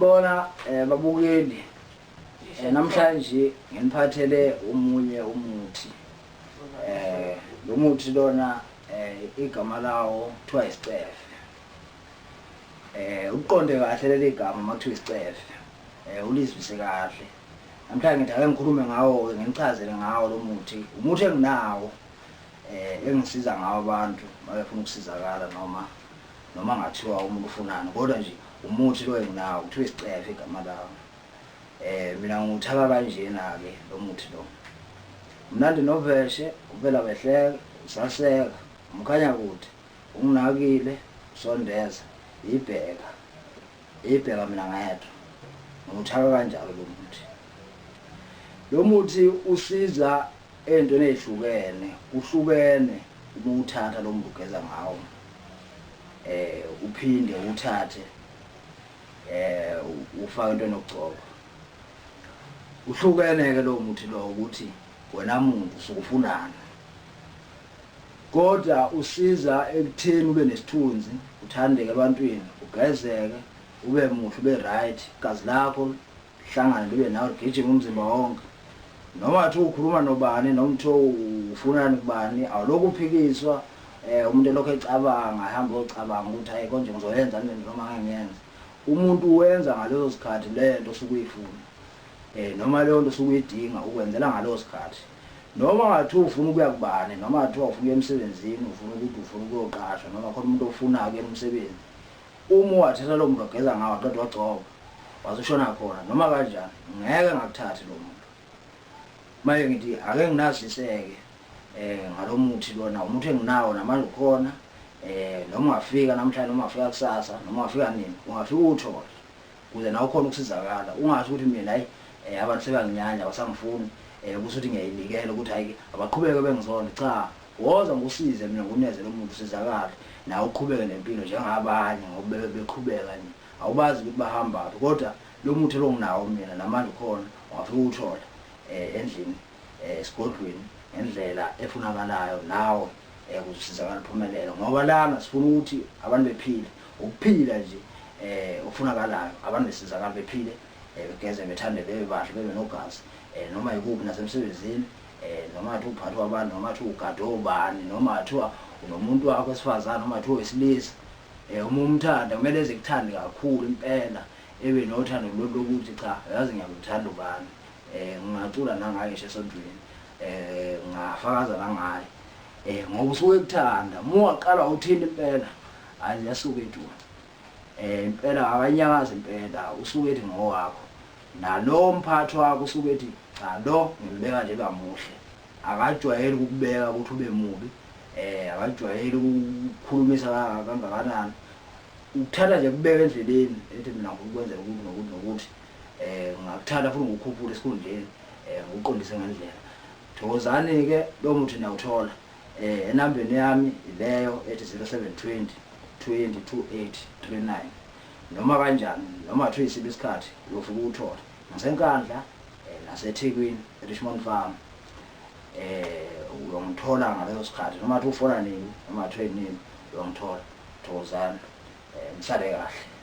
Sanibona babukeli. Namhlanje nginiphathele omunye umuthi. Lo muthi lona igama lawo kuthiwa isicefe. Uqonde kahle leli gama uma kuthiwa isicefe. Ulizwise kahle. Namhlanje ngithi ake ngikhulume ngawo-ke nginichazele ngawo lo muthi. Umuthi enginawo engisiza ngawo abantu mabefuna ukusizakala noma ngathiwa umuntu ufunani kodwa nje umuthi lo enginawo kuthiwa isicefe igama lawo. Mina ngiwuthaka kanjena-ke lo muthi lo. Mnandi noveshe, uvela behleka, usaseka, umkhanya kude, unginakile, usondeza, ibheka. Ibheka mina ngedwa. Ngiwuthaka kanjalo lo muthi. Lo muthi usiza ey'ntweni ey'hlukene, uhlukene uma uwuthatha lo muntu ugeza ngawo. Uphinde uwuthathe ufake entweni yokugcoba. Uhlukene-ke lowo muthi lowo ukuthi wena muntu usuke ufunani. Kodwa usiza ekutheni ube nesithunzi, uthandeke ebantwini, ugezeke, ube muhle, ube right, igazi lakho lihlangane libe nawe ligijime umzimba wonke. Noma kuthiwa ukhuluma nobani noma kuthiwa ufunani kubani, awulokhu uphikiswa umuntu elokhu ecabanga, ahambe oyocabanga ukuthi hhayi konje ngizoyenza le nto noma ngeke ngiyenze. Umuntu wenza ngaleso sikhathi le nto osuke uyifuna. Noma leyo nto osuke uyidinga ukwenzela ngaleso sikhathi. Noma ngathiwa ufuna ukuya kubani, noma ngathiwa ufuna ukuya emsebenzini, ufuna ukuthi ufuna ukuyoqashwa noma khona umuntu ofunayo kuyena umsebenzi. Uma wathatha lowo muntu wageza ngawo waqeda wagcoba, wase ushona khona noma kanjani ngeke ngakuthathi lowo muntu. Manje ngithi ake nginazise-ke ngalo muthi lona, umuthi enginawo namanje ukhona. Noma ungafika namhlanje, noma ungafika kusasa, noma ungafika nini, ungafika uwuthole ukuze nawe ukhone ukusizakala. Ungasho ukuthi mina hhayi abantu sebanginyanya abasangifuni kusho ukuthi ngiyayinikela ukuthi hhayi abaqhubeke bengizonde. Cha, woza ngikusize mina ngikuneze lo muntu usizakale nawe uqhubeke nempilo njengabanye ngoba bebe beqhubeka nje. Awubazi ukuthi bahambaphi kodwa lo muthi lo nginawo mina namanje ukhona ungafika uwuthole endlini esigodlweni ngendlela efunakalayo nawe ukuze usizakale uphumelele ngoba lana sifuna ukuthi abantu bephile ukuphila nje okufunakalayo abantu besizakale bephile begeze bethande bebe bahle bebe nogazi noma yikuphi nasemsebenzini noma kuthiwa uphathwa abantu noma kuthiwa ugade obani noma kuthiwa unomuntu wakho wesifazane noma kuthiwa wesilisa uma umthanda kumele eze kuthande kakhulu impela ebe nothando lolu lokuthi cha yazi ngiyakuthanda ubani ngingacula nangaye ngisho esontweni ngingafakaza nangaye ngoba usuke ekuthanda uma waqala wawuthinta impela hhayi ziyasuka iy'thuba impela akanyakazi impela usuke ethi ngowakho nalo mphathi wakho usuke ethi cha lo ngimbeka nje kamuhle akajwayeli ukukubeka ukuthi ube mubi akajwayeli ukukhulumisa kangakanani ukuthatha nje kubeka endleleni ethi mina ngikukwenzela ukuthi nokuthi nokuthi ngingakuthatha futhi ngikukhuphule esikhundleni ngikuqondise ngendlela. Thokozani-ke lowo muthi niyawuthola enambeni yami ileyo ethi 0720 20 2839 noma kanjani noma kuthiwa isiphi isikhathi uyofika uwuthole ngaseNkandla naseThekwini eRichmond Farm uyongithola ngaleso sikhathi noma kuthiwa ufona nini noma kuthiwa nini uyongithola. Thokozani nisale kahle.